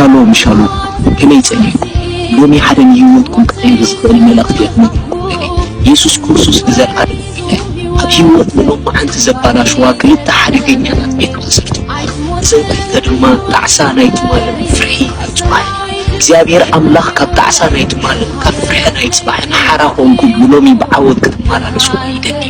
ሻሎም ሻሎም፣ ከመይ ጸኒሕኩም? ሎሚ ሓደ ንህይወትኩም ክቕይር ዝኽእል መልእኽቲ እየ ክነግረኩም ደልየ። የሱስ ክርስቶስ ንዘለኣለም ይንገስ። ኣብ ህይወት ንሎሚ ሓንቲ ዘባላሽዋ ክልተ ሓደገኛታት ቤት ማእሰርቲ። እዘን ክልተ ድማ ጣዕሳ ናይ ትማልን ፍርሒ ናይ ጽባሕን። እግዚኣብሔር ኣምላኽ ካብ ጣዕሳ ናይ ትማልን ካብ ፍርሒ ናይ ጽባሕን ሓራ ኮንኩም ንሎሚ ብዓወት ክትመላለሱ ይደሊ።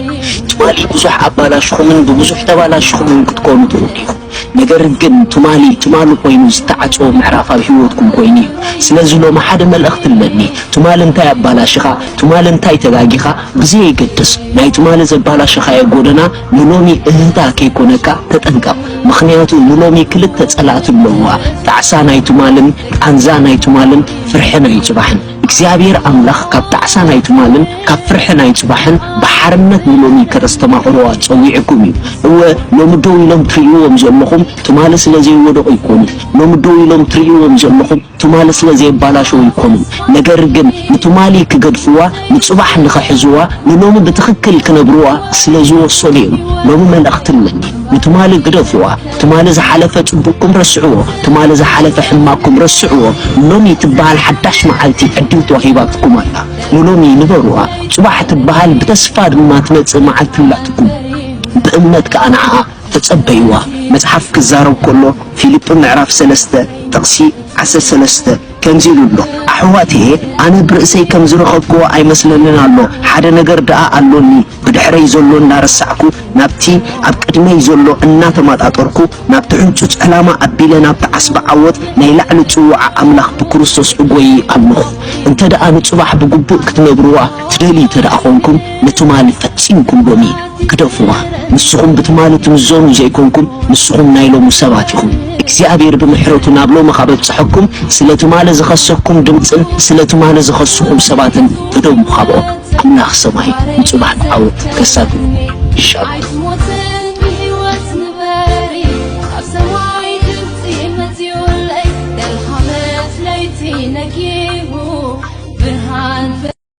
ትማሊ ብዙሕ ኣባላሽኹምን ብብዙሕ ተባላሽኹምን ክትኮኑ ትኽእሉ ኢኹም። ነገር ግን ትማሊ ትማሊ ኮይኑ ዝተዓጽወ ምዕራፍ ኣብ ህይወትኩም ኮይኑ እዩ። ስለዚ ሎሚ ሓደ መልእኽቲ ኣለኒ። ትማሊ እንታይ ኣባላሽኻ፣ ትማሊ እንታይ ተጋጊኻ ብዘየገድስ፣ ናይ ትማሊ ዘባላሸኻዮ ጎደና ንሎሚ እህህታ ከይኮነካ ተጠንቀቕ። ምኽንያቱ ንሎሚ ክልተ ጸላእቲ ኣለውዋ፣ ጣዕሳ ናይ ትማልን ቃንዛ ናይ ትማልን ፍርሒ ናይ ጽባሕን። እግዚኣብሔር ኣምላኽ ካብ ጣዕሳ ናይ ትማልን ካብ ፍርሒ ናይ ጽባሕን ብሓርነት ንሎሚ ከተስተማቕርዋ ጸዊዕኩም እዩ። እወ፣ ሎሚ ደው ኢሎም ትርእይዎም ዘለኹም ትማሊ ስለ ዘይወደቑ ኣይኮኑን። ሎሚ ደው ኢሎም ትርእይዎም ዘለኹም ትማሊ ስለ ዘየባላሸው ኣይኮኑን። ነገር ግን ንትማሊ ክገድፍዋ፣ ንጽባሕ ንኽሕዝዋ፣ ንሎሚ ብትኽክል ክነብርዋ ስለ ዝወሰኑ እዮም። ሎሚ መልእኽቲ ኣለኒ። ንትማሊ ግደፍዋ። ትማሊ ዝሓለፈ ጽቡቕኩም ረስዕዎ። ትማሊ ዝሓለፈ ሕማቕኩም ረስዕዎ። ሎሚ ትበሃል ሓዳሽ መዓልቲ ዕድል ተዋሂባትኩም ኣላ። ንሎሚ ንበርዋ። ጽባሕ ትበሃል ብተስፋ ድማ ትመጽእ መዓልቲ ኣላትኩም። ብእምነት ከኣ ንዓኣ ተጸበይዋ። መጽሓፍ ክዛረብ ከሎ ፊልጲ ምዕራፍ ሰለስተ ጥቕሲ ዓሰርተ ሰለስተ ከምዚ ኢሉ ኣሎ፣ ኣሕዋትየ፣ ኣነ ብርእሰይ ከም ዝረኸብክዎ ኣይመስለንን ኣሎ፣ ሓደ ነገር ደኣ ኣሎኒ፣ ብድሕረይ ዘሎ እናረሳዕኩ ናብቲ ኣብ ቅድመይ ዘሎ እናተመጣጠርኩ ናብቲ ሕንጹጽ ዕላማ ኣቢለ ናብቲ ዓስቢ ዓወት ናይ ላዕሊ ጽውዓ ኣምላኽ ብክርስቶስ እጎዪ ኣለኹ። እንተ ደኣ ንጽባሕ ብግቡእ ክትነብርዋ ትደልዩ እንተ ደኣ ኾንኩም ንትማሊ ፈጺምኩም ሎሚ ግደፍዋ። ንስኹም ብትማሊ ትምዘኑ ዘይኮንኩም፣ ንስኹም ናይ ሎሚ ሰባት ኢኹም። እግዚኣብሔር ብምሕረቱ ናብ ሎሚ ካብ ኣብጽሐኩም፣ ስለ ትማሊ ዝኸሰኩም ድምጽን ስለ ትማሊ ዝኸስኹም ሰባትን ቅደሙ ካብኦም። ኣምላኽ ሰማይ ንጽባሕ ብዓወት ከሳትፍ። ሻሎም። ኣይትሞትን ብህይወት ንበሪ፣ ኣብ ሰማይ ድምጺ መጺኡለይ፣ ደልሃመት ለይቲ ነጊቡ፣ ብርሃን